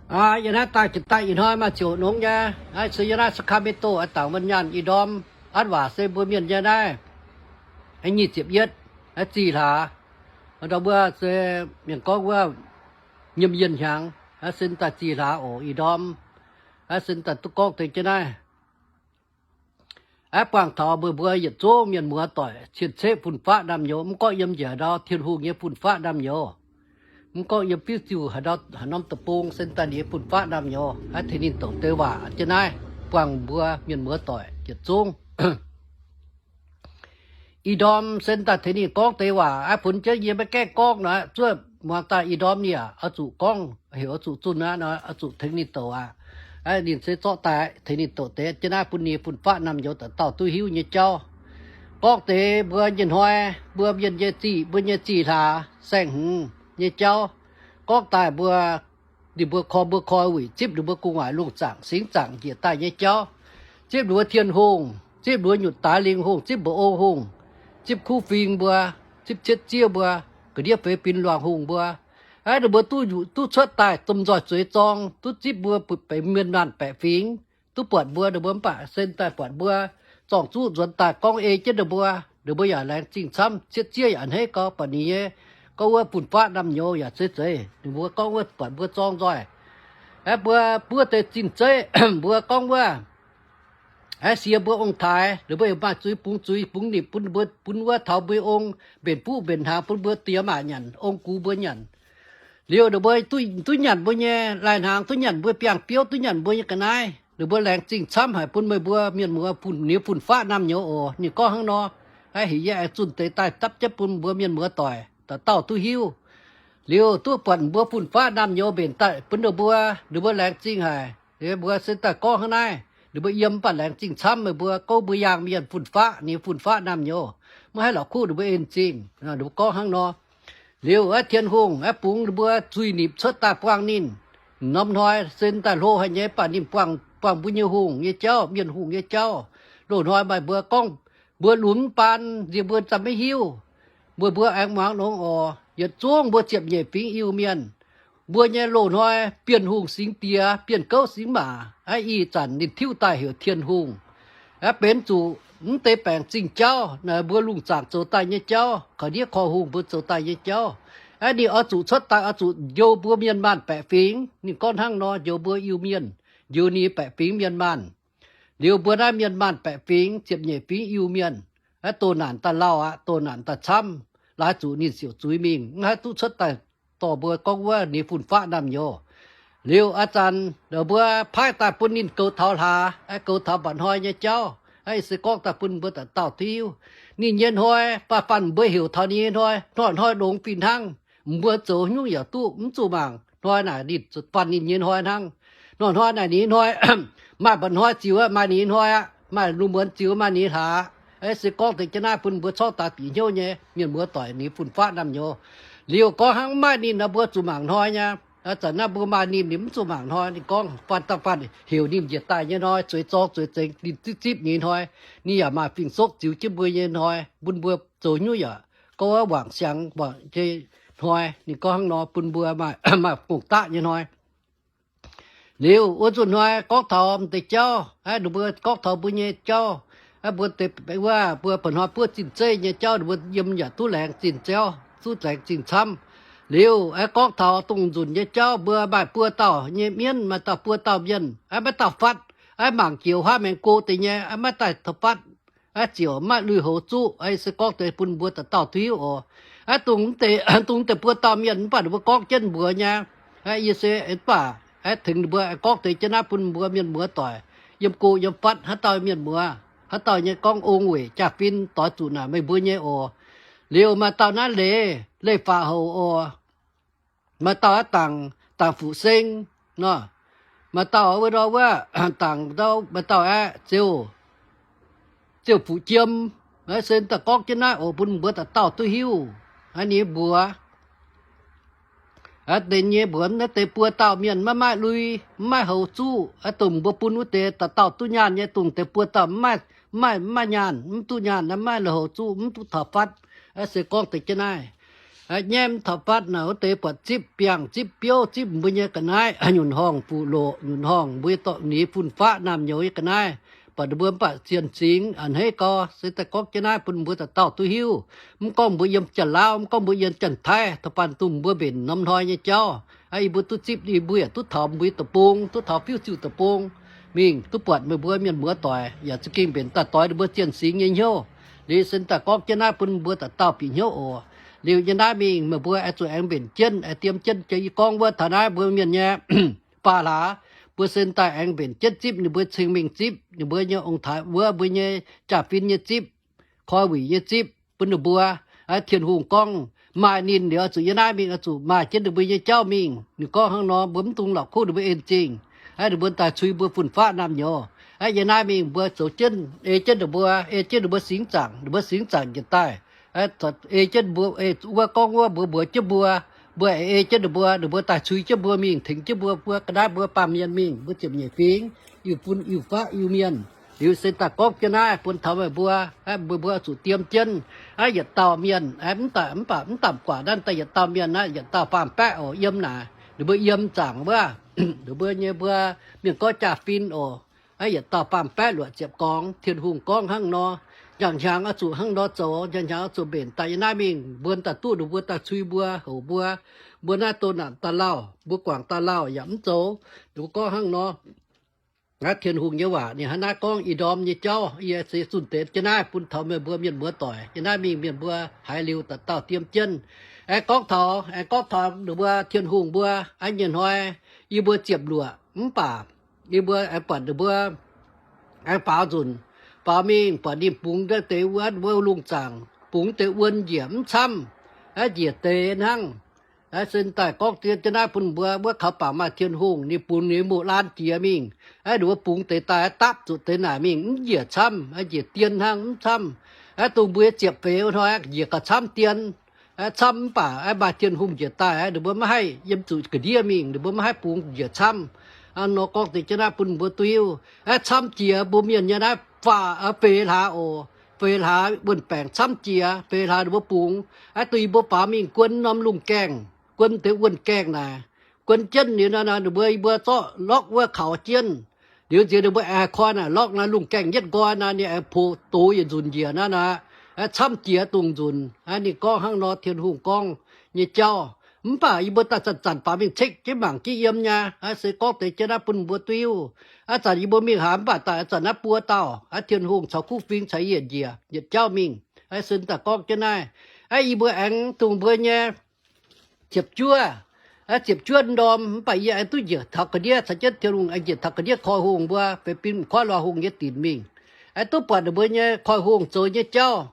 Yie naaiv daaih jiex daaih ih hnoi maaih ziouc nongx nyei, se yie naaiv Sacramento a'dangc wuov nyaanh ih ndorm, an waac se mbuo mienh nyei naaiv, nyic ziepc yietv, ziih hlaax. Ndau wuov se mienh gorngv wuov nyiemc yienh hnyangx, se daaih ziih hlaax oc ih ndorm, se daaih duqv gorngv deix jienv naaiv. Aeqv, buangh taux meih mbuo yietc zungv mienh muoz doic cien-ceqv fun-faqv naamh nyouz, mv gorngv yiem njiec haaix ndau, Tin-Hungh nyei fun-faqv naamh nyouz, mv gorngv yiem fiuv ziuh haaix ndau, haaix norm deic-bung, se daaih ninh fun-faqv naamh nyouz, aeqv, tengx ninh douc deix waac jienv naaiv, buangh mbuo mienh muoz doic yietc zungv. Ih ndorm se daaih tengx ninh gorngv deix waac, aeqv, funx jienv yie maiv gaengh gorngv nor, zuov muangx daaih ih ndorm ninh yaac oix zuqc gorngv, heuc oix zuqc zunh aqv nor, oix zuqc tengx ninh douc aqv. Ninh se zorqv daaih tengx ninh douc deix jienv naaiv bun ninh fun-faqv naamh nyouz dauh dauh duqv hiuv nyei jauv. Gorngv deix mbuo nyei hnoi, mbuo mienh nyei ziqc, mbuo nyei ziqc hlaax saeng-hmz nyei jauv. Gorngv daaih mbuo, ninh mbuo koi, mbuo koi wuic zipv ninh mbuo gu'nguaaic lungh zaangc singx zaangc njiec daaih nyei jauv, zipv ninh mbuo Tin-Hungh, zipv ninh mbuo nyutc daaix lingh hungh, zipv mba'ong hungh, zipv kuv fing mbuo, zipv cietv ziev mbuo, ga'ndiev feix bin luangh hungh mbuo. Aeqv, ninh mbuo duqv, duqv cuotv daaih domh nzoih zueiz zorng, duqv zipv mbuo benx mienh maanh baeqc fingx, duqv buatc mbuo, ninh mbuo mv baac se daaih buatc mbuo zorng-zuqv nzuonx daaih gorngv ei jienv ninh mbuo, ninh mbuo yaac laengz zingh camv, cietv ziev yaac a'hneiv gau, buatc ninh nyei gorngv wuov fun-faqv naamh nyouz yaac zeiz zeiz. Ninh mbuo gorngv wuov buatc mbuo zorng nzoih. Aeqv, mbuo buov deix zinh zeiv, mbuo gorngv wuov, aeqv, sie mbuo ong-taaix, ninh mbuo yaac maaih zuiz bungx zuiz bungx nipc bun mbuo, bun wuov taux mbuo ong mbenc fuqv mbenc hnaangx bun mbuo diex maac nyanc, ong gux mbuo nyanc. Liuz ninh mbuo duqv nyanc mbuo nyei lai-hnaangx, duqv nyanc mbuo biangh biouv, duqv nyanc mbuo nyei ga'naaiv, ninh mbuo laengz zingh camv haic bun meih mbuo mienh muoz fun-, ninh fun-faqv naamh nyouz oc. Ninh gorngv hnangv nor. Aeqv, heuc yie aengx zunh deix daaih dapv jienv bun mbuo mienh muoz doic dauh dauh duqv hiuv. Liuz duqv buatc mbuo fun-faqv naamh nyouz mbenc daaih bun ninh mbuo, ninh mbuo laengz zingh haic. Mbuo se daaih gorngv hnangv naaiv, ninh mbuo yiem mv baac laengz zingh camv meih mbuo, gorngv mbuo yaangh mienh fun-faqv, ninh fun-faqv naamh nyouz, maiv haih la'kuqv ninh mbuo en zingh. Ninh mbuo gorngv hnangv nor. Liuz aeqv, Tin-Hungh aeqv, bungx ninh mbuo zuiz-nipc cuotv daaih buangh ninh. Norm hnoi se daaih hlo haic nyei, mv baac ninh buangh, buangh mbuo nyei hungh nyei jauv, mienh hungh nyei jauv. Loz-hnoi maaih mbuo gorngv, mbuo lunx baan nziex mbuo za'gengh maiv hiuv. Mbuo, mbuo aengx muangx longx oc. Yietc zungv mbuo ziepc nyeic fingx Iu-Mienh, mbuo nyei loz-hnoi Bienh Hungh singx diex, Bienh Gouv singx maac, aeqv, ih zanc ninh tiuv daaih heuc Tin-Hungh. Aeqv, benx zuqc mv deix baengc zingh jauv, naaic mbuo lungh zaangc zoux daaih nyei jauv, korv-liev korv-hungh mbuo zoux daaih nyei jauv. Aeqv, ninh oix zuqc cuotv daaih oix zuqc njoux mbuo mienh maanh baeqc fingx. Ninh gorngv hnangv nor, njoux mbuo Iu-Mienh, njoux ninh baeqc fingx mienh maanh. Liuz mbuo naaiv mienh maanh baeqc fingx, ziepc nyeic fingx Iu-Mienh, aeqv, doh naanc daaih lauh aqv, doh naanc daaih camv, laaix zuqc ninh siouc zuiz mingh, mv haih duqv cuotv daaih dorh mbuo gorngv wuov ninh fun-faqv naamh nyouz. Liuz a'zanc mbuo paaiv daaih bun ninh goux taux hlaax, aeqv, goux taux mba'hnoi nyei jauv, aeqv, se gorngv daaih bun mbuo dauh dauh duqv hiuv. Ninh nyei hnoi, baac fanh mbuo heuc taux ninh nyei hnoi, hnoi-hnoi longx fih hnangv. Mbuo zoux nyungc yaac duqv, mv zuqc mangc hnoi naaic ninh fanh ninh nyei hnoi hnangv. Hnoi-hnoi naaic ninh nyei hnoi, maaih mba'hnoi ziux aqv, maaih ninh nyei hnoi aqv, maaih lungh muonz ziux maaih ninh nyei hlaax. Aeqv, se gorngv deix jienv naaiv bun mbuo corc daaih bieqc hnyouv nyei mienh muoz doic ninh fun-faqv naamh nyouz. Liuz gorngv hnangv mv maaih ninh nor mbuo zuqc mangc hnoi nyei. A'zanc naaiv mbuo maaih ninh, ninh mv zuqc mangc hnoi. Ninh gorngv fanh daaih fanh heuc ninh njiec daaih nyei hnoi, zueiz zorng zueiz zengx ninh zipv zipv ninh nyei hnoi. Ninh yaac maaih fing-soqv ziux jienv mbuo nyei hnoi, bun mbuo zoux nyungc yaac gorngv wuov wangc siangx wangc nyei hnoi. Ninh gorngv hnangv nor bun mbuo maaih, maaih gong-daqv nyei hnoi. Liuz wuov nzunc hnoi gorngv taux m'deix jauv, aeqv, ninh mbuo gorngv taux mbuo nyei jauv, aeqv, mbuo deix wuov mbuo mba'hnoi buov zinh zeiv nyei jauv, ninh mbuo yiem yaac duqv laengz zingh jauv, duqv laengz zingh camv. Liuz aeqv, gorngv taux dongh nzunc nyei jauv, mbuo maaih buo dauh nyei mienv, maaih dauh buo dauh mienh, aeqv, maiv dauh fatv, aeqv, mangc jiex huaav maengx go deix nyei, aeqv, maiv daaih taux fatv, aeqv, ziouc maiv lui-houx zuqv. Aeqv, se gorngv deix bun mbuo dauh dauh duqv hiuv oc. Aeqv, dongh deix, dongh deix buo dauh mienh mv baac ninh mbuo gorngv jienv mbuox nyei. Aeqv, yie se mv baac aeqv, tengx ninh mbuo aengx gorngv deix jienv naaiv bun mbuo mienh muoz doic yiem go yiem fatv, haaix dauh mienh muoz, haaix dauh nyei gorngv ong weic jaa-fin doix zuqc naaic meih mbuo nyei oc. Liuz maaih dauh naaiv leiz, Leiz Faatc Houc oc. Maaih dauh aeqv, Dangc, Dangc Fuqv Seng nor. Maaih dauh wuov, wuov, Dangc, maaih dauh aeqv, Ziouv, Ziouv Fuqv Jiem. Aeqv, se daaih gorngv jienv naaiv oc bun mbuo dauh dauh duqv hiuv. Aeqv, ninh mbuox, aeqv, deix nyei mbuox naaiv deix buo dauh mienh maiv maaih lui, mv maaih houx zuqv. Aeqv, dongh mbuo bun wuov deix dauh dauh duqv nyaanh nyei, dongh deix buo dauh mv maaih, mv maaih, mv maaih nyaanh, mv duqv nyaanh, mv maaih lui-houx zuqv, mv duqv taux fatv. Aeqv, se gorngv deix jienv naaiv. Aa, nyei mv taux fatv naaic wuov deix buatc zipv biangh, zipv biouv, zipv mbuo nyei ga'naaiv, nyunc horngh fuqv loqc, nyunc horngh mbuo dorh ninh fun-faqv naamh nyouz nyei ga'naaiv, buatc ninh mbuo mv baac zienh singx a'hneiv gau. Se daaih gorngv jienv naaiv bun mbuo dauh dauh duqv hiuv. Mv gorngv mbuo yiem Janx-Laauv, mv gorngv mbuo yiem Janx-Taiv, da'faanh dongh mbuo mbenc norm hnoi nyei jauv, aa, yie mbuo duqv zipv, yie mbuo yaac duqv taux mbuo deic-bung, duqv taux fiuv-ziuh deic-bung mingh, duqv buatc meih mbuo mienh muoz doic yaac za'gengh mbenc daaih doix ninh mbuo zienh singx nyei hnyouv. Liuz se daaih gorngv jienv naaiv bun mbuo dauh dauh bieqc hnyouv oc. Liuz nyei naaiv mingh meih mbuo aengx zuqc aengx mbenc jienv, aengx diem jienv jiex yie gorngv wuov taux naaiv mbuo mienh nyei baav hlaax, mbuo se daaih aengx mbenc jienv zipv ninh mbuo ceng-mengh zipv ninh mbuo nyei ong-taaix wuov, mbuo nyei jaa-fin nyei zipv, koi wuic nyei zipv bun ninh mbuo. Aa, Tin-Hungh gorngv maaih ninh liuz, oix zuqc yie naaiv mingh oix zuqc maaih jienv ninh mbuo nyei jauv mingh. Ninh gorngv hnangv nor, mbuo mv dungx la'kuqv ninh mbuo en-zingh. Aa, ninh mbuo daaih cui mbuo fun-faqv naamh nyouz. Aa, yie naaiv mingh mbuo zoux jienv, ei jienv ninh mbuo, ei jienv ninh mbuo singx zaangc, ninh mbuo singx zaangc njiec daaih. Aa, ei jienv mbuo, ei wuov gorngv wuov mbuo mbuox jienv mbuo, mbuo ei jienv ninh mbuo, ninh mbuo daaih cui jienv mbuo mingh, tengx jienv mbuo, mbuo ga'naaiv mbuo baamh mienh mingh, mbuo ziepc nyeic fingx, Iu-fun Iu-faqv Iu-mienh. Liuz se daaih gorngv jienv naaiv bun taux meih mbuo, aa, mbuo, mbuo zuqc diem jienv, aa, yietc dauh mienh, aa, mv baac mv baac mv damh guaax naaiv daaih yietc dauh mienh naaiv, yietc dauh faam-baeqv oc, yiem naaic. Ninh mbuo yiem zaangc wuov, ninh mbuo nyei mbuo mienh gorngv jaa-fin oc. Aa, yietc dauh faam-baeqv luoqc ziepc gorngv. Tin-Hungh gorngv hnangv nor, njang-hnyangx oix zuqc hnangv nor zoux, njang-hnyangx oix zuqc mbenc daaih yie naaiv mingh, mbuo daaih duqv ninh mbuo daaih cui mbuo, houc mbuo, mbuo naaiv doh naanc daaih lauh, mbuo guangc daaih lauh yaac mv zoux. Ninh mbuo gorngv hnangv nor. Aa, Tin-Hungh nyei waac ninh hnangv naaiv gorngv ih ndorm nyei jauv, yie se zunh deix jienv naaiv bun taux meih mbuo mienh muoz doic. Yie naaiv mingh mienh mbuo haiz liuz dauh dauh diem jienv. Aengx gorngv taux, aengx gorngv taux ninh mbuo Tin-Hungh mbuo, aa, nyei hnoi yie mbuo ziepc luoqc mv baac yie mbuo aengx buatc ninh mbuo aengx faaux nzunc, faaux mingh buatc ninh bungx deix wuov, wuov lungh zaangc, bungx deix wuon njiec mv camv, aa, njiec deix hnangv. Aa, se daaih gorngv dien jienv naaiv bun mbuo, wuov kaux bangc maaih Tin-Hungh, ninh bungx ninh muoz-laan jiex mingh. Aa, ninh mbuo bungx deix daaih dapv zuqc deix naaic mingh mv njiec camv, aa, njiec dien hnangv mv camv. Aa, dongh mbuo ziepc feix wuov hnoi njiec gauh camv dien. Aa, camv mv baac aa, maaih Tin-Hungh njiec daaih, aa, ninh mbuo maiv haih yiem zuqc ga'ndiev mingh, ninh mbuo maiv haih bungx njiec camv. Aa, nor gorngv deix jienv naaiv bun mbuo duqv hiuv. Aa, camv jiex mbuo mienh nyei naaiv faah, aa, feix hlaax oc. Feix hlaax wuon-baengc camv jiex, feix hlaax ninh mbuo bungx. Aa, dongh yie mbuo faaux mingh guon norm lungh gaengh, guon deix wuon-gaengh naaic, guon jienv liuz nor, ninh mbuo, yie mbuo zorqv lokv wuov kaux jienv. Liuz nziex ninh mbuo aengx haih koi naaic lokv naaiv lungh gaengh yietv nqoi naaic, ninh aengx poqc doz yietc nzunc njiec naaiv naaic. Aa, camv jiex dongh nzunc. Aa, ninh gorngv hnangv nor, Tin-Hungh gorngv nyei jauv. Mv baac yie mbuo daaih zanc-zanc faaux mingh cekv jienv mangc jienv yiem nyei. Aa, se gorngv deix jienv naaiv bun mbuo duqv hiuv. Aa, zanc yie mbuo mingh haaix mv baac daaih zanc naaiv buo dauh, aa, Tin-Hungh caux kuv fing caux yietc njiec yietc jauv mingh. Aa, se daaih gorngv jienv naaiv. Aa, yie mbuo aengx dongh mbuo nyei ziepc juov, aa, ziepc juov ndorm mv baac yie aengx duqv njiec taux ga'ndiev caux jienv Tin-Hungh aengx njiec taux ga'ndiev koi hungh mbuo feix bin mv koiv loz hungh nyei dinc mingh. Aengx duqv buatc ninh mbuo nyei koi hungh zoux nyei jauv.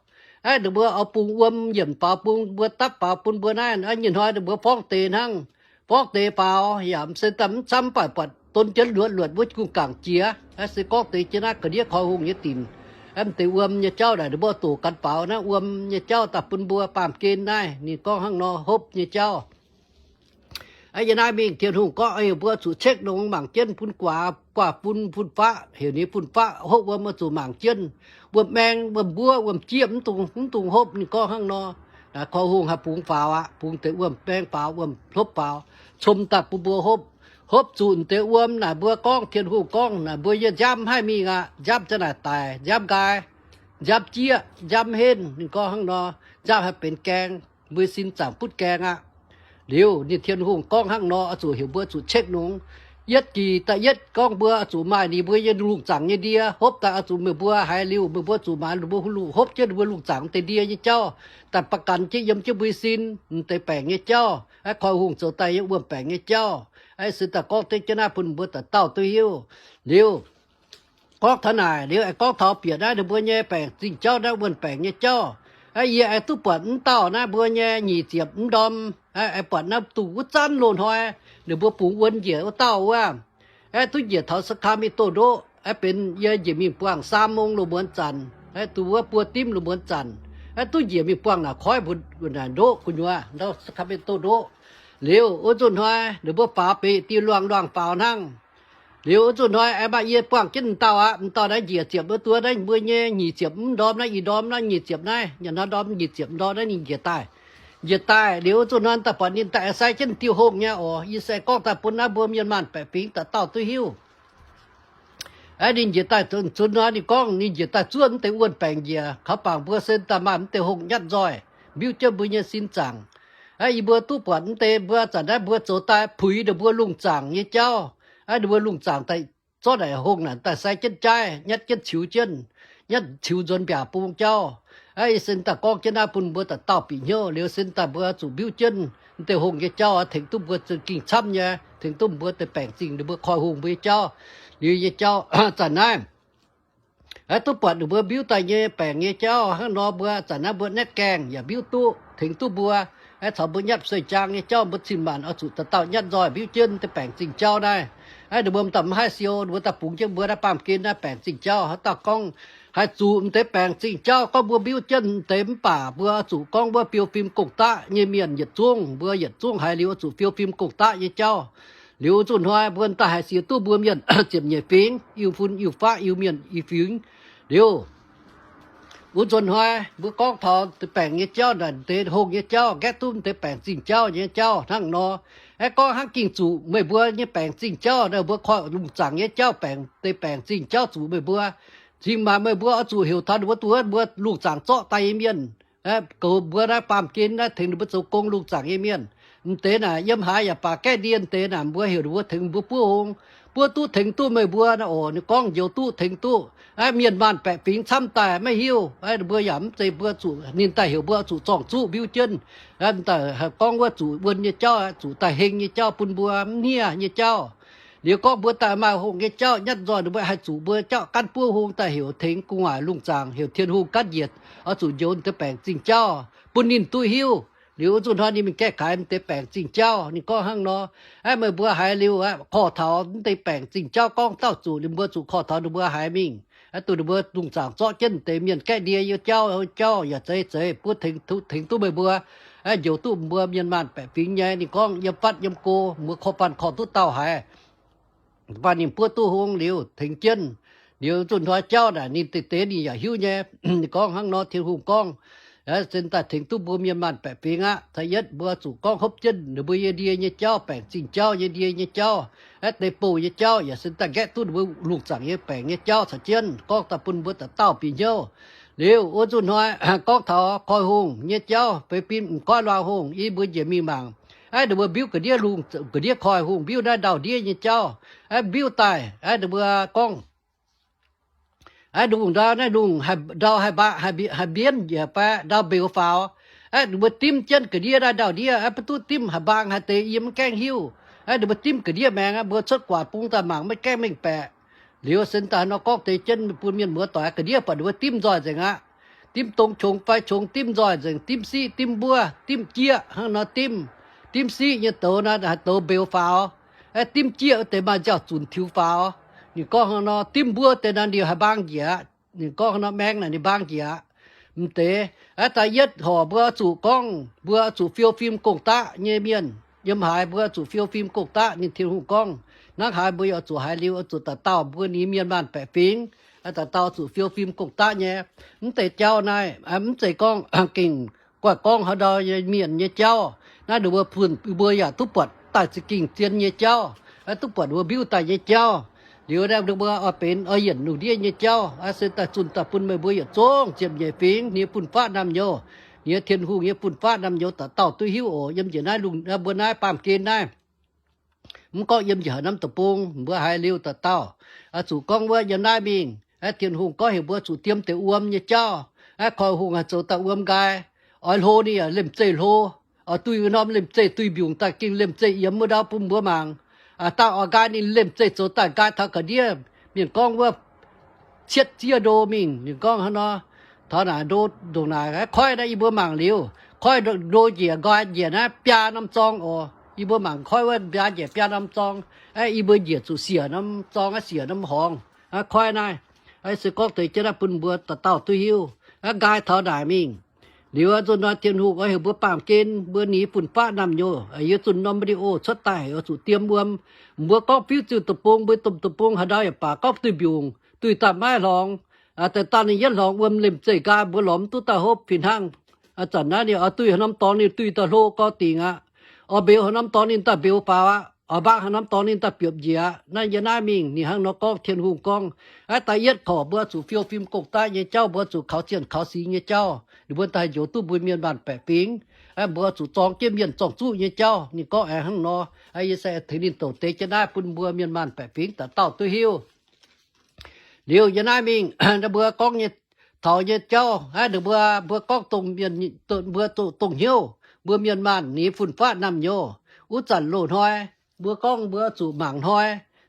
Aa, ninh mbuo oix bungx wuom yiemc faaux bun mbuo dapv faaux bun mbuo naaiv. Aa, nyei hnoi ninh mbuo forngv deix hnangv, forngv deix faaux yaac se daaih mv camv mv baac buatc don jienv luoqc luoqc wuov gu'nguaaic jiex. Aa, se gorngv deix jienv naaiv ga'ndiev koi hungh nyei dinc. Aa, m'deix wuom nyei jauv naaic ninh mbuo doqc gan faaux naaiv wuom nyei jauv daaih bun mbuo baamh gen naaiv. Ninh gorngv hnangv nor hopv nyei jauv. Aa, yie naaiv mingh Tin-Hungh gorngv, aa, mbuo zuqc cekv longx mangc jienv fun-guaax, guaax fun, fun-faqv, heuc ninh fun-faqv hopv wuom oix zuqc mangc jienv. Wuom-maeng, wuom-mbuov, wuom-jieqv mv dungx, mv dungx hopv. Ninh gorngv hnangv nor. Naaiv koi hungh haih bungx faaux aqv, bungx deix wuom-maeng faaux, wuom-hopv faaux, com daaih bun mbuo hopv. Hopv zuqc deix wuom naaic mbuo gorngv, Tin-Hungh gorngv naaic mbuo yie nziaamv haih mingh aqv. Nziaamv za'naaic daic, nziaamv nqaai, nziaamv jieqv, nziaamv henv. Ninh gorngv hnangv nor, nziaamv haih benx gaeng, mbuo sin zaangc butv gaeng aqv. Liuz ninh Tin-Hungh gorngv hnangv nor, oix zuqc heuc mbuo zuqc cekv longx. Yietv jiex da'yietv gorngv mbuo oix zuqc maaih ninh mbuo nyei lungh zaangc nyei ndie hopv daaih, oix zuqc meih mbuo haiz liuz meih mbuo zuqc maaiz ninh mbuo hungh lungh hopv jienv ninh mbuo lungh zaangc deix ndie nyei jauv daaih ba'gan jienv yiem jienv mbuo sin deix baengc nyei jauv. Aa, koi hungh zoux daaih nyei wuom-baengc nyei jauv. Aa, se daaih gorngv deix jienv naaiv bun mbuo dauh dauh duqv hiuv. Liuz gorngv taux naaic liuz aengx gorngv taux bieqc naaiv ninh mbuo nyei baengc zingh jauv naaiv wuom-baengc nyei jauv. Aa, yie aengx duqv buatc mv dauh naaiv mbuo nyei nyic ziepc mv ndorm. Aa, aengx buatc naaiv dongh wuov zanv loz-hnoi ninh mbuo bungx wuom njiec wuov dauh wuov. Aa, duqv njiec taux Sacramento ndoqv. Aa, benx yie njiec mingh buangh สามโมง loz-muonz zanc. Aa, dongh wuov buo dimv loz-muonz zanc. Aa, duqv njiec mingh buangh naaic koiv mbuo naaic ndoqv gu'nyuoz ndau Sacramento ndoqv. Liuz wuov nzunc hnoi ninh mbuo faaux beiv diuh luangh luangh faaux hnangv. Liuz wuov nzunc hnoi aengx maaih yie buangh jienv m'dauh aqv. M'dauh naaiv njiec ziepc wuov duov naaiv mbuo nyei nyic ziepc mv ndorm naaiv, ih ndorm naaiv nyic ziepc naaiv, nyanc hnoi ndorm nyic ziepc ndorm naaiv ninh njiec daaih. njiec daaih liuz zuqc hnoi daaih buatc ninh daaih sai jienv diuh hungh nyei oc. Yie se gorngv daaih bun naaiv mbuo mienh maanh baeqc fingx dauh dauh duqv hiuv. Aeqv, ninh njiec daaih zunc nor ninh gorngv ninh njiec daaih zuov mv deix wuonh baengc njiec, kaux bangc mbuo se daaih maaih mv deix hungh nyatv nzoih mbiuv jienv mbuo nyei sin zaangc. Aeqv, yie mbuo duqv buatc mv deix mbuo zanc naaiv mbuo zoux daaih puix ninh mbuo lungh zaangc nyei jauv. Aeqv, ninh mbuo lungh zaangc daaih zorqv naaic hungh naaic daaih sai jienv jaaiv, nyatv jienv ciux jienv, nyatv ciux nzuonx mbiaauc bung jauv. Aeqv, yie se daaih gorngv jienv naaiv bun mbuo dauh dauh bieqc hnyouv. Liuz se daaih mbuo zuqc mbiuv jienv mv deix hungh nyei jauv tengx duqv mbuo za'gengh camv nyei, tengx duqv mbuo deix baengc zingh ninh mbuo koi hungh mbuo nyei jauv. Liuz nyei jauv zanc naaiv aeqv, duqv buatc ninh mbuo mbiuv daaih nyei baengc nyei jauv hnangv nor mbuo zanc naaiv mbuo naetv gaengh yaac mbiuv duqv tengx duqv mbuo. Aeqv, caux mbuo nyatv sueih jaang nyei jauv mbuo cin-maanc oix zuqc dauh dauh nyatv nzoih mbiuv jienv deix baengc zingh jauv naaiv. Aeqv, ninh mbuo m'daaih mv haih siou, ninh mbuo daaih bungx jienv mbuo naaiv baamh gen naaiv baengc zingh jauv. Haaix dauh gorngv haih zuqc m'deix baengc zingh jauv, gorngv mbuo mbiuv jienv m'deix mv baac mbuo oix zuqc gorngv wuov biou fim gong-daqv nyei mienh yietc zungv, mbuo yietc zungv haiz liuz oix zuqc fiou fim gong-daqv nyei jauv. Liuz zuqc hnoi mbuo daaih haih siex duqv mbuo mienh ziepc nyeic fingx, Iu-fun, Iu-faqv, Iu-mienh, Iu-fingx. Liuz wuov nzunc hnoi mbuo gorngv taux deix baengc nyei jauv naaic, deix hungh nyei jauv, gaeqv duqv deix baengc zingh jauv nyei jauv hnangv nor. Aeqv, gorngv hnangv gengh zuqc meih mbuo nyei baengc zingh jauv naaic, mbuo koi lungh zaangc nyei jauv baengc, deix baengc zingh jauv zuqc meih mbuo. Cingx maac meih mbuo oix zuqc heuc taux ninh mbuo duqv mbuo lungh zaangc zorqv daaih nyei mienh, goux mbuo naaiv baamh gen naaiv tengx ninh mbuo zoux gong lungh zaangc nyei mienh. M'deix naaic yiem haaix yaac baac gaeqv ndie deix naaic mbuo heuc ninh mbuo tengx mbuo buov hung, buov duqv tengx duqv meih mbuo naaic oc. Ninh gorngv njoux duqv tengx duqv. Aeqv, mienh maanh baeqc fingx camv daaih maiv hiuv. Aeqv, mbuo yaac mv zeiz mbuo zuqc ninh daaih heuc mbuo zuqc zorng-zuqv mbiuv jienv. Aeqv, m'daaih gorngv wuov zuqc wuonh nyei jauv, zuqc daaih heng nyei jauv bun mbuo, mv hniev nyei jauv. Liuz gorngv mbuo daaih maaih hungh nyei jauv nyatv nzoih ninh mbuo haih zuqc mbuo jauv gaanv buov hung daaih heuc tengx gu'nguaaic lungh zaangc, heuc Tin-Hungh gaanv njiec oix zuqc njoux deix baengc zingh jauv bun ninh duqv hiuv. Liuz wuov nzunc hnoi ninh mingh gaeqv kaaix m'deix baengc zingh jauv. Ninh gorngv hnangv nor, aeqv, meih mbuo haiz liuz aeqv, korv taux m'deix baengc zingh jauv gorngv dauh zuqc, ninh mbuo zuqc korv taux ninh mbuo haiz mingh. Aeqv, duqv ninh mbuo lungh zaangc zorqv jienv m'deix mienh gaeqv ndie nyei jauv, jauv yaac zeiz zeiz buov tengx duqv meih mbuo. Aeqv, njoux duqv mbuo mienh maanh baeqc fingx nyei. Ninh gorngv yiem fatv yiem go mbuo korv-banh korv duqv dauh haiz, baac ninh buov duqv hung liuz tengx jienv. Liuz nzunc hnoi jauv naaic ninh deix deix ninh yaac hiuv nyei. Ninh gorngv hnangv nor, Tin-Hungh gorngv, se daaih tengx duqv mbuo mienh maanh baeqc fingx aqv. Caux yietv mbuo zuqc gorngv hopv jienv ninh mbuo nyei ndie nyei jauv, baengc zingh jauv nyei ndie nyei jauv, aeqv, deix bouh nyei jauv, yaac se daaih gaeqv duqv ninh mbuo lungh zaangc nyei baengc nyei jauv caux jienv gorngv daaih bun mbuo dauh dauh bieqc hnyouv. Liuz wuov nzunc hnoi gorngv taux koi hungh nyei jauv, feix fim m'goiv luangh hungh, yie mbuo njiec mingh mangc. Aeqv, ninh mbuo mbiuv ga'ndiev lungh, ga'ndiev koi hungh mbiuv naaiv ndau ndiev nyei jauv. Aeqv, mbiuv daaih, aeqv, ninh mbuo gorngv, aeqv, lungh ndau naaiv lungh ndau haih mbaang, haih mbienv njiec fai ndau mbeux faaux. Aeqv, ninh mbuo dimv jienv ga'ndiev naaiv ndau ndiev, aeqv, maiv duqv dimv haih mbaang haaix deix yie maiv gaengh hiuv. Aeqv, ninh mbuo dimv ga'ndiev maengx, mbuo cuotv guaax bung daaih mangc maiv gaengh mengh baeqc. Liuz se daaih nor gorngv deix jienv bun mienh muoz doic, ga'ndiev buatc ninh mbuo dimv nzoih nzengc aqv. Dimv dong qongx fai qongx dimv nzoih nzengc, dimv siqv, dimv mbuov, dimv jieqv, hnangv nor dimv. Dimv siqv nyei douz naaiv haih douz mbeux faaux. Aeqv, dimv jieqv deix maaih nziaaux zunc tiux faaux. Ninh gorngv hnangv nor, dimv mbuov deix naaiv ninh haih mbaang njiec aqv. Ninh gorngv hnangv nor, maengx naaic ninh mbaang njiec aqv. M'deix, aeqv, da'yietv horc mbuo oix zuqc gorngv, mbuo oix zuqc fiou fim gong-daqv nyei mienh. Yiem haaix mbuo oix zuqc fiou fim gong-daqv, ninh Tin-Hungh gorngv. Hnangv haaix mbuo yaac oix zuqc haiz liuz oix zuqc dauh dauh mbuo ninh mienh maanh baeqc fingx, dauh dauh zuqc fiou fim gong-daqv nyei. Mv deix jauv naaiv mv zeiz gorngv gengh guaih gorngv haaix ndau nyei mienh nyei jauv. Naaiv ninh mbuo, mbuo yaac duqv buatc daaih za'gengh zien nyei jauv, duqv buatc ninh mbuo mbiuv daaih nyei jauv. Liuz naaiv ninh mbuo oix benx oix yienc lungh ndiev nyei jauv, se daaih zunh daaih bun meih mbuo yietc zungv ziepc nyeic fingx, ninh nyei fun-faqv naamh nyouz, ninh nyei Tin-Hungh nyei fun-faqv naamh nyouz dauh dauh duqv hiuv oc. Yiem njiec naaiv lungh, mbuo naaiv baamh gen naaiv, mv gorngv yiem njiec haaix norm deic-bung, mbuo haiz liuz dauh dauh, oix zuqc gorngv wuov yiem naaiv mingh. Aeqv, Tin-Hungh gorngv heuc mbuo zuqc diem deix wuom nyei jauv. Aeqv, koi hungh haih zoux daaih wuom nqaai. Oix hlo ninh yaac lemh zeih hlo. Oix duih norm lemh zeih duih mbiungc daaih gengh lemh zeih yiemx wuov ndau bun mbuo mangc. Dangh oix nqaai ninh lemh zeih zoux daaih nqaai taux ga'ndiev. Mienh gorngv wuov cietv ziev ndo mingh, ninh gorngv hnangv nor, taux naaic ndo, ndongc naaic koiv naaiv yie mbuo mangc liuz, koiv ndo njiec nqaai njiec naaiv biaa norm zorng oc. Yie mbuo mangc koiv wuov biaa njiec biaa norm zorng. Aeqv, yie mbuo njiec zuqc siec norm zorng, siec norm horngz. Koiv naaiv, se gorngv deix jienv naaiv bun mbuo dauh dauh duqv hiuv. Nqaai taux naaic mingh. Liuz nzunc hnoi Tin-Hungh oix heuc mbuo baamh gen mbuo ninh fun-faqv naamh nyouz, yie zunh norm video cuotv daaih oix zuqc diem wuom. Mbuo gorngv fiuv ziuh deic-bung, mbuo domh deic-bung haaix ndau yaac baac gorngv duih mbiungc, duih daaih maiv hlorngx, daaih dangh ninh yietv hlorngx wuom lemh zeih nqaai mbuo lorz mv duqv daaih hopv fih hnangv. A'zanc naaiv ninh oix duih haaix norm dorngx ninh duih daaih hlo gorx dingc aqv. Oix mbeux haaix norm dorngx ninh daaih mbeux faaux aqv. Oix mbaang haaix norm dorngx ninh daaih biopv njiec aqv. Naaiv yie naaiv mingh ninh hnangv nor gorngv, Tin-Hungh gorngv, aav, da'yietv korc mbuo zuqc fiou fim gong-daqv nyei jauv, mbuo zuqc kaux zienh kaux singx nyei jauv, ninh mbuo daaih njoux duqv mbuo mienh maanh baeqc fingx. Aav, mbuo zuqc zorng jienv mienh zorng-zuqv nyei jauv. Ninh gorngv aengx hnangv nor. Aav, yie se tengx ninh douc deix jienv naaiv bun mbuo mienh maanh baeqc fingx dauh dauh duqv hiuv. Liuz yie naaiv mingh, ninh mbuo gorngv nyei, taux nyei jauv, aav, ninh mbuo, mbuo gorngv dongh mienh, mbuo zuqc dongh hnyouv, mbuo mienh maanh ninh fun-faqv naamh nyouz. Wuov zanc loz-hnoi, mbuo gorngv mbuo zuqc mangc hnoi,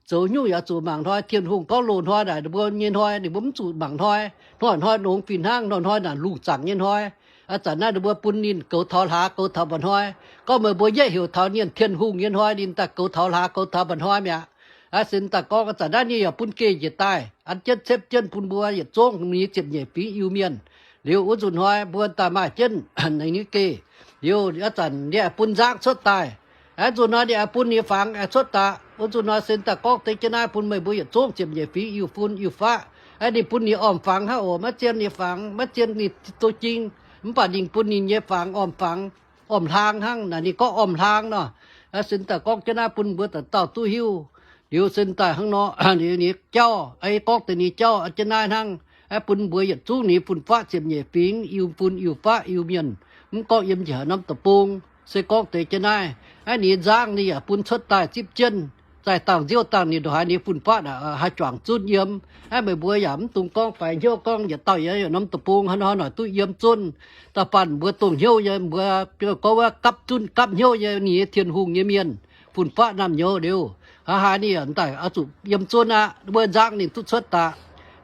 zoux nyungc yaac zuqc mangc hnoi. Tin-Hungh gorngv loz-hnoi naaic ninh mbuo nyei hnoi, ninh mbuo mv zuqc mangc hnoi. Hnoi-hnoi longx fih hnangv, hnoi-hnoi naaic lungh zaangc nyei hnoi. Aav, zanc naaiv ninh mbuo bun ninh goux taux hlaax, goux taux mba'hnoi. Gorngv meih mbuo yietv heuc taux ninh Tin-Hungh nyei hnoi, ninh daaih goux taux hlaax, goux taux mba'hnoi mi'aqv. Aav, sin daaih gorngv, aav, zanc naaiv ninh yaac bun geh njiec daaih, an jienv, cepv jienv bun mbuo yietc zungv ninh ziepc nyeic fingx Iu-Mienh. Liuz wuov nzunc hnoi mbuo daaih maaih jienv ninh nyei geh. Liuz aav, zanc ninh aengx bun nzangv cuotv daaih. Aav, nzunc hnoi ninh aengx bun ninh nyei fangx aengx cuotv daaih. Wuov nzunc hnoi sin daaih gorngv deix jienv naaiv bun meih mbuo yietc zungv ziepc nyeic fingx Iu-Fun Iu-Faqv. Aav, ninh bun ninh orm fangx hnangv oc, maiv zien ninh fangx, maiv zien ninh douz-jing. Mv baac ninh bun ninh nyei fangx orm fangx, orm hlaang hnangv naaic, ninh gorngv orm hlaang nor. Aav, sin daaih gorngv jienv naaiv bun mbuo dauh dauh duqv hiuv. Liuz sin daaih hnangv nor, ninh nyei jauv, aav, gorngv deix ninh nyei jauv jienv naaiv hnangv. Aav, bun mbuo yietc zungv ninh fun-faqv ziepc nyeic fingx Iu-Fun Iu-Faqv Iu-Mienh, mv gorngv yiem njiec haaix norm deic-bung, se gorngv deix jienv naaiv. Aav, ninh nyei nzangv ninh yaac bun cuotv daaih zipv jienv, zaih dangh nziouv dangh ninh ndongc haaix ninh fun-faqv naaic haih juangc zunv yiem. Aav, meih mbuo yaac mv dungx gorngv faix hnyouv gorngv yietc dauh yiem yietc norm deic-bung hnangv nor naaic duqv yiem zunv. Da'faanh mbuo dongh hnyouv nyei, mbuo gorngv wuov gapv zunv gapv hnyouv nyei, ninh nyei Tin-Hungh nyei mienh, fun-faqv naamh nyouz liuz, hnangv haaix ninh yaac daaih oix zuqc yiem zunv aqv. Wuov nzangv ninh duqv cuotv daaih.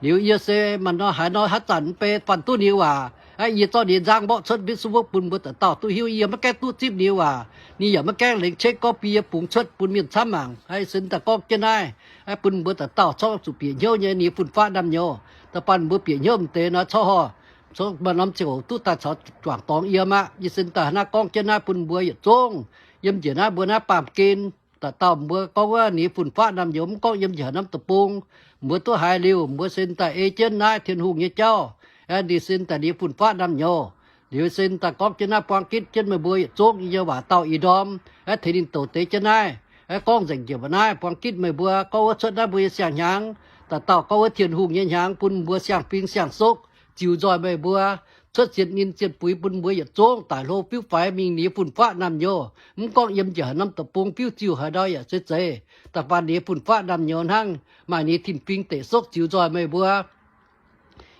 Liuz yie se maaih nor haaix nor haaix zanc mv bei faanh duqv ninh nyei waac, aav, yie zorqv ninh nyei nzangv mborqv cuotv Facebook bun mbuo dauh dauh duqv hiuv. Yie maiv gaengh duqv zipv ninh nyei waac, ninh yaac maiv gaengh lengc qenv gorngv bun yie bungx cuotv bun mienh camv mangc. Aav, sin daaih gorngv jienv naaiv, aav, bun mbuo dauh dauh corc zuqc bieqc hnyouv nyei ninh fun-faqv naamh nyouz. Da'faanh mbuo bieqc hnyouv m'deix nor corc horh, maaih norm ziangh hoc duqv daaih caux juangc dorngx yiem aqv. Yie sin daaih naaiv gorngv jienv naaiv bun mbuo yietc zungv yiem njiec naaiv mbuo naaiv baamh gen, dauh dauh mbuo gorngv wuov ninh fun-faqv naamh nyouz, mv gorngv yiem njiec haaix norm deic-bung, mbuo duqv haiz liuz, mbuo sin daaih ei jienv naaiv Tin-Hungh nyei jauv. Aav, ninh sin daaih ninh fun-faqv naamh nyouz. Liuz sin daaih gorngv jienv naaiv buang gitv jienv meih mbuo yietc zungv yie nyei waac dauh ih ndorm, aav, tengx ninh douc deix jienv naaiv, aav, gorngv nzengc njiec mbuo naaiv buang gitv meih mbuo gorngv wuov cuotv naaiv mbuo nyei siang-hnyangx, dauh dauh gorngv wuov Tin-Hungh nyei hnyangx bun mbuo siang-fing siang-sokv ziux nzoih meih mbuo, cuotv sienx ninh sienx buix bun mbuo yietc zungv daic hlo fiuv faix mingh ninh fun-faqv naamh nyouz. Mv gorngv yiem njiec haaix norm deic-bung fiuv ziuh haaix ndau yaac zeiz zeiz, da'faanh ninh fun-faqv naamh nyouz hnangv, maaih ninh tin-fing deic sokv ziux nzoih meih mbuo.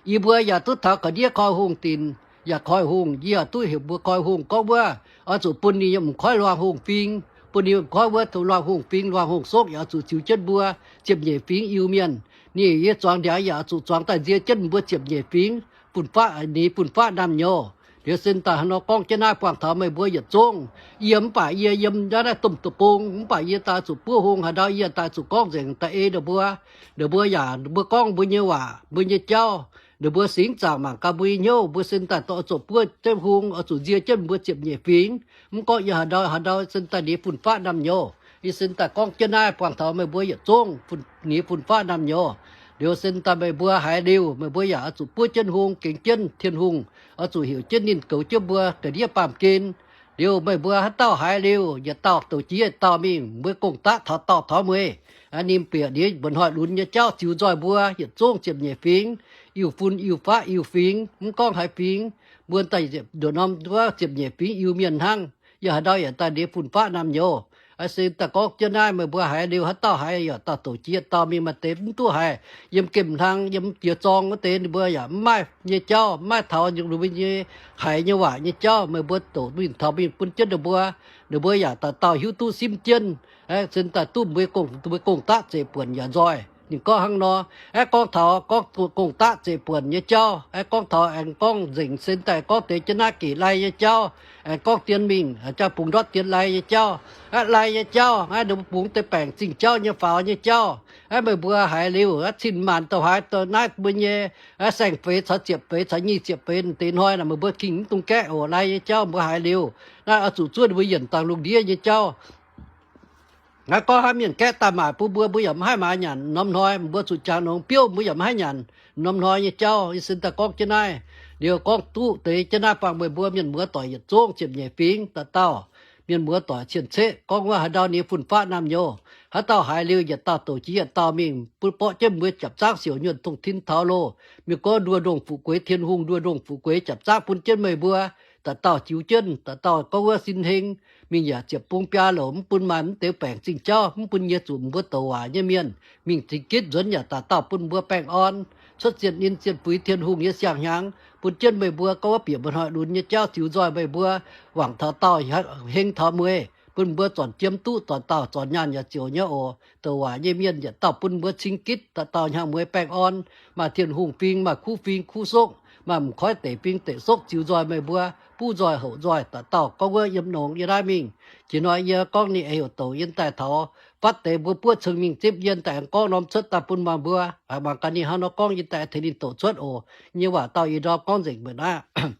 Yie mbuo yaac duqv taux ga'ndiev koi hungh dinc, yaac koi hungh, yie yaac duqv heuc mbuo koi hungh gorngv wuov, oix zuqc bun ninh nyei m'nqoiv luangh hungh fing, bun ninh m'nqoiv wuov luangh hungh fing, luangh hungh sokv yaac oix zuqc ziux jienv mbuo ziepc nyeic fingx Iu-Mienh. Ninh yie zuangx ndiangx yaac oix zuqc zuangx daaih nzie jienv mbuo ziepc nyeic fingx fun-faqv, ninh fun-faqv naamh nyouz. Liuz sin daaih hnangv nor gorngv jienv naaiv buangh taux meih mbuo yietc zungv. Yie mv baac yie yiem naaiv domh deic-bung, mv baac yie daaih zuqc buov hung haaix ndau yie daaih zuqc gorngv nzengc daaih ei ninh mbuo. Ninh mbuo yaac mbuo gorngv mbuo nyei waac, mbuo nyei jauv, ninh mbuo singx zaangc mangc gaax mbuo nyei hnyouv, mbuo sin daaih dorh zuqc buov jienv hung, oix zuqc nzie jienv mbuo ziepc nyeic fingx. Mv gorngv yie haaix ndau haaix ndau sin daaih ninh fun-faqv naamh nyouz. Yie sin daaih gorngv jienv naaiv buangh taux meih mbuo yietc zungv fun, ninh fun-faqv naamh nyouz. Liuz sin daaih meih mbuo haiz liuz, meih mbuo yaac oix zuqc buov jienv hung, gengx jienv Tin-Hungh, oix zuqc heuc jienv ninh goux jienv mbuo ga'ndiev baamh gen. Liuz meih mbuo haaix dauh haiz liuz, yietc dauh douc jiex yietc dauh mingh, mbuo gong-daqv taux dorh taux mueiz. Ninh bieqc ninh mbuoqc hnoi lunx nyei jauv ziux nzoih mbuo yietc zungv ziepc nyeic fingx, Iu-Fun, Iu-Faqv, Iu-Fingx, mv gorngv haaix fingx, mbuo daaih nduqc norm wuov ziepc nyeic fingx Iu-Mienh hnangv. Yaac haaix ndau yaac daaih ninh fun-faqv naamh nyouz. Aa, se daaih gorngv jienv naaiv meih mbuo haiz liuz haaix dauh haiz yaac dauh douc jiex dauh mingh, maaih deix mv duqv haiz yiem gemh hlang yiem jiex zorng wuov deix ninh mbuo yaac mv maaih nyei jauv, mv maaih taux ninh mbuo nyei haiz nyei waac nyei jauv, meih mbuo douc mingh taux mingh bun jienv ninh mbuo. Ninh mbuo yaac dauh dauh hiuv duqv simv jienv. Aa, se daaih duqv mbuo gong, mbuo gong-daqv zeqc buonc yaac nzoih. Ninh gorngv hnangv nor, aeqv, gorngv taux gorngv gong-daqv zeqc buonc nyei jauv, aeqv, gorngv taux aengx gorngv nzengc, se daaih gorngv deix jienv naaiv gec lai nyei jauv, aengx gorngv dien mingh jauv bungx ndortv dien lai nyei jauv. Aa, lai nyei jauv, aa, ninh mbuo bungx deix baengc zingh jauv nyei faaux nyei jauv. Aa, meih mbuo haiz liuz, aa, cin-maanc douc haaix douc naaiv mbuo nyei, aa, saeng-feix caux ziepc feix caux nyic ziepc feix deix hnoi naaic, meih mbuo gengh mv dungx gaeqv oc. Lai nyei jauv mbuo haiz liuz, naaiv oix zuqc zuov ninh mbuo yienc dangh lungh ndiev nyei jauv. Naaiv gorngv haaix mienh gaeqv daaih maaic bun mbuo, mbuo yaac mv haih maaiz nyanc norm hnoi, mbuo zuqc jangx nongx biouv, mbuo yaac mv haih nyanc norm hnoi nyei jauv. Yie se daaih gorngv jienv naaiv, Liuz gorngv duqv deix jienv naaiv, buangh meih mbuo mienh muoz doic yietc zungv ziepc nyeic fingx dauh dauh, mienh muoz doic cien-ceqv, gorngv wuov haaix ndau nyei fun-faqv naamh nyouz, haaix dauh haiz liuz yietc dauh douc jiex yietc dauh mingh bun borqv jienv mbuo japc zaangv siouc nyuonh dongh tin taux loh, mienh gorngv nduoh ndongh fuqv gueix, Tin-Hungh nduoh ndongh fuqv gueix japc zaangv bun jienv meih mbuo. Dauh dauh jiux jienv, dauh dauh gorngv wuov sin heng, mingh yaac ziepc bung biaa louc, mv bun maaih mv deix baengc zingh jauv, mv bun nyei zuqc mbuo douc waac nyei mienh mingh zingx gitv nzuonx, yaac dauh dauh bun mbuo baengh orn, cuotv zienh in zienh fuix Tin-Hungh nyei siang-hnyangx, bun jienv meih mbuo gorngv wuov bieqc mba'hnoi lunx nyei jauv ziux nzoih meih mbuo, wangc taux dauh heng taux mueiz, bun mbuo zornc jiem duqv, zornc dauh zornc nyaanh yaac ziouc nyei oc. Douc waac nyei mienh yietc dauh bun mbuo cing gitv, dauh dauh hnyangx-mueiz baengh orn, maaih Tin-Hungh fing, maaih kuv fing kuv sokv, maaih m'koiv deic fing deic sokv ziux nzoih meih mbuo, buv nzoih houc nzoih, dauh dauh gorngv wuov yiem nongx yiem naaiv mingh. Jiex hnoi yie gorngv ninh aengx heuc douc yie daaih taux fatv deix mbuo buov ceng mingh zipv, yie daaih aengx gorngv norm cuotv daaih bun meih mbuo. Mangc gaax ninh hnangv nor gorngv, yie daaih tengx ninh douc cuotv oc. Yie nyei waac dauh ih ndorm gorngv nzengc mbuo aqv.